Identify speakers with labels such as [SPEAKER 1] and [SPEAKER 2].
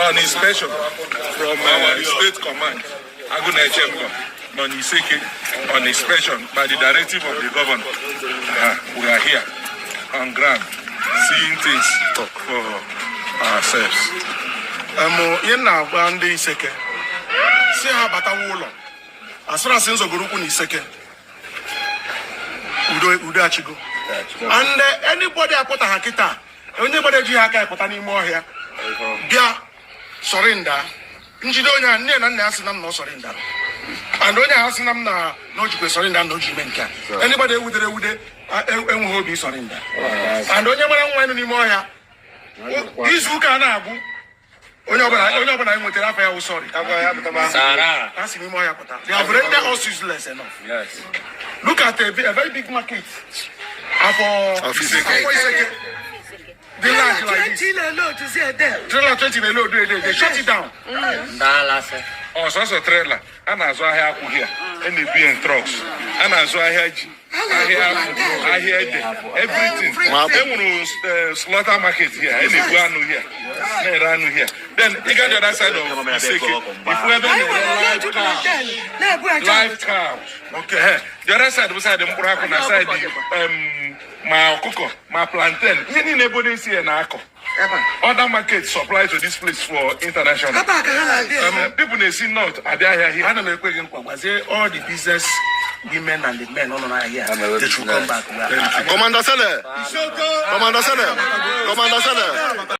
[SPEAKER 1] On inspection from State Command, Agunechemba, on Iseke, on inspection by the directive of the governor. We are here on ground, seeing things for ourselves.
[SPEAKER 2] Ihe m na-agwa ndị Iseke, si ha batawa ụlọ asịrasị nzọgoro ukwu na Iseke, udo, udo achigo. And anybody apụta ha kịta, onye gbara ejighị aka epụta n'ime ọhịa bịa surrender, njide onye a, nne na nna ya sị na m na ọ surrender, and onye ahụ sị na m na o jikwe surrender na o ji ime nke a. Anybody ewudere ewude enweghị obi surrender. And onye gbara nwa nọ n'ime ọhịa, izu ụka a na-agwụ, onye ọbụla anyị nwetara afọ ya wụ sorry.
[SPEAKER 3] Sara.
[SPEAKER 2] Ha si n'ime ọhịa pụta. They have rendered us useless enough. Look at a very big market, afọ
[SPEAKER 1] Afọ Iseke.
[SPEAKER 2] Afọ Iseke dị large like this. Trailer 20 na-eload a day, they shut it down.
[SPEAKER 3] Ndalase.
[SPEAKER 1] Ọsọsọ trailer a na-azụ ahịa akwụ here, a na-ebu in trucks, a na-azụ ahịa ji, ahịa akwụ, ahịa ede, everything. E nwere slaughter market here, a na-ebu anụ here, na-ere anụ here. Then ị ga the other side of Iseke, ifu ebe a na-ere live cow, live cow. Okay, the other side bụ side mkpụrụ akwụ na side ma ọkụkọ ma plantain, ihe niile ebe na-esi ya na-akọ. Other markets supply to this place for international. People na-esi north abịa ahịa here.
[SPEAKER 2] Ana m ekwe gị nkwa, gwazie all the business women and the men nọ n'ahịa, they should come back.
[SPEAKER 4] Commander Sele. Commander Sele. Commander Sele.